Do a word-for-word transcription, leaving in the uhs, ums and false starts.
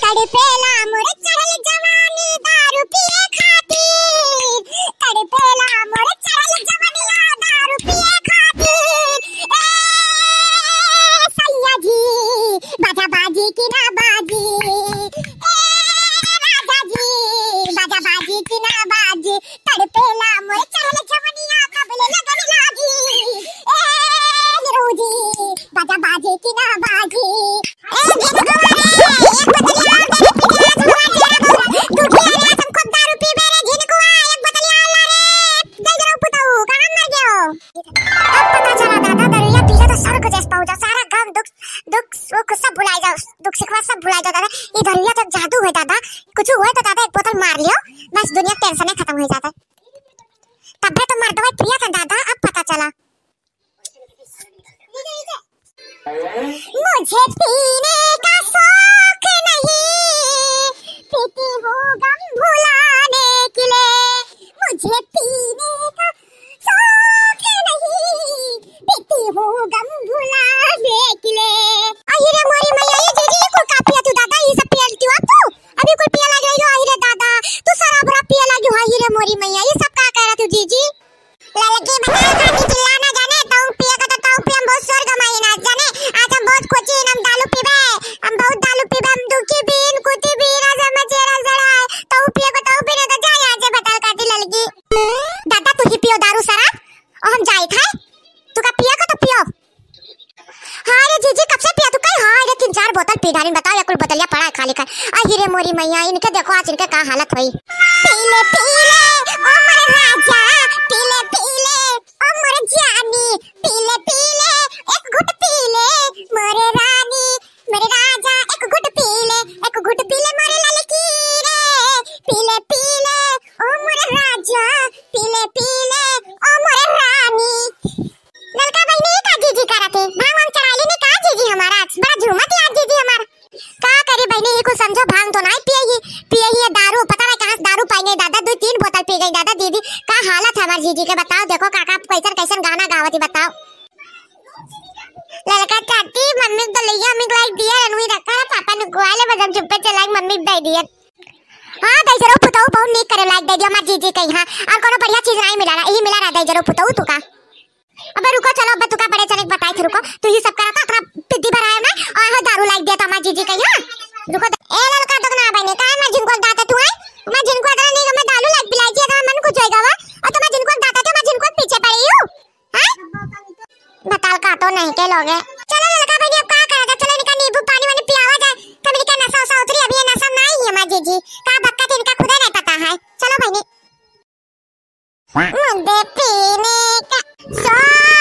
तड़पेला मोरे चढ़ल जवानी दारू पिए खातिर, तड़पेला मोरे चढ़ल जवनिया दारू पिए खातिर। ए सैया जी, बाजा बाजी कि ना बाजी? ए राजा जी, बाजा बाजी कि ना बाजी? तड़पेला मोरे चढ़ल जवनिया कबले लगन लागी। ए निरहू जी, बाजा बाजी कि ना बाजी? ए झिनकुआ रे, एक बोतलिया और दे रे, पी के आज हमार चेहरा को दुखी है रे, आज हम खूब दारू पीबे रे झिनकुआ, एक बोतलिया और ला रे। जय जरो पुतऊ, कहाँ मर गयो? अब पता चला दादा, दरुइया पी लो तो स्वर्ग जैस पहुँचो, सारा गम दुख, दुख सुख सब भुलाई जाओ, दुख शिकवा सब भुलाई जाओ दादा। ई दरुइया तो जादू है दादा, कुछ हुए तो दादा एक बोतल मार लियो, बस दुनिया tension खत्म हो जाता। तब्बे तो मर्दवा पिया था दादा, अब पता चला। मुझे पीने का शौक नहीं, पीती हूँ गम भुलाने के लिए। मुझे पीने का शौक नहीं, पीती हूँ गम भुलाने के लिए। अहि रे मोरी मैया, ये जीजी, ये कुल का पिया तू दादा, ये सब पिया तू अब तू? अभी कुल पिया लग रही हो, अहि रे दादा, तू शराब उराब पिया लगी हो, अहि रे मोरी मैया, ये सब का कह रहा तू जीजी? ललकी बताए खाती चिल्ला ना जाने, तऊ पिए का तो तऊ पिए, हम बहुत स्वर्ग माई ना जाने। आज हम बहुत खुशी, हम दारू पीबे, हम बहुत दारू पीबे, हम दुखी बीन, कुटी बीन, आज हम चेहरा सड़ा है। तऊ पिए का तऊ पीने तो जा यहाँ से बताल खाती ललकी। दादा तू ही पियो दारू शराब, और हम जाए थे, तू का पिए का तो पियो। हाँ रे जीजी, कब से पिया तू? कई हाँ रे, तीन चार बोतल पी डालिन, बताओ, या कुल बोतलिया पड़ा है खाली खाली। अहि रे मोरी मैया, इनके देखो आज इनके का हालत हुई। पीले पीले ओ मोरे राजा, पीले पीले ओ मोरे जानी, पीले पीले एक घुट पीले मोरे रानी, मेरे राजा एक घुट पीले, एक घुट पीले मोरे ललकी रे, पीले पीले ओ मोरे राजा, पीले पीले ओ मोरे रानी। ललका बहिनी, ई का जीजी करत है? भांग वांग चढ़ाई ली का जीजी हमारा? आज बड़ा झूमत है आज जीजी हमार। का करी बहिनी, ई कुल समझो, भांग तो नाई पिए ही, पिए ही ये दारू, पता नाई कहाँ से दारू पाई गई दादा, दो तीन बोतल पी गई दादा दीदी। का हालत है हमार जीजी के बताओ, देखो काका कैसन कैसन गाना गावत ही बताओ। ललका चाची, मम्मी के दलिया, मम्मी के लाइक दिया, रनुई रखा है, पापा ने कुआले, बस हम चुप्पे चला, मम्मी के दे दिया। हाँ, दई जरो पुतऊ बहुत नीक करे लाइक दे दिया हमार जीजी के यहाँ, और कोनो बढ़िया चीज नाई मिला रहा, यही मिला रहा दई जरो पुतऊ तू का। अबे रुको, चलो, अबे तुका बड़े चले बताई थे, रुको। तू ही सब करा था, अपना पिद्दी भराया ना, और यहाँ दारू लाइक दिया था हमार जीजी के यहाँ। रुको, ए ललका दुगना बहनी, काहे मैं झिनको दाता तू है? मैं झिनको इतना नहीं, मैं दारू लाइक पिलाई थी, इतना मन कुछ होएगा वा? और तुम्हें झिनको दाता थे, मैं झिनको पीछे पड़ी हूँ, हैं? बताल काटो नहीं के लोगे। चलो ललका बहनी, अब का करा जाए? चलो इनका नींबू पानी वानी पियावा जाए, तब इनका नशा उशा उतरी। अभी ये नशा नहीं है हमार जीजी, का बक्का थे इनका खुदे नहीं पता है। चलो बहनी। मुझे पीने का शौक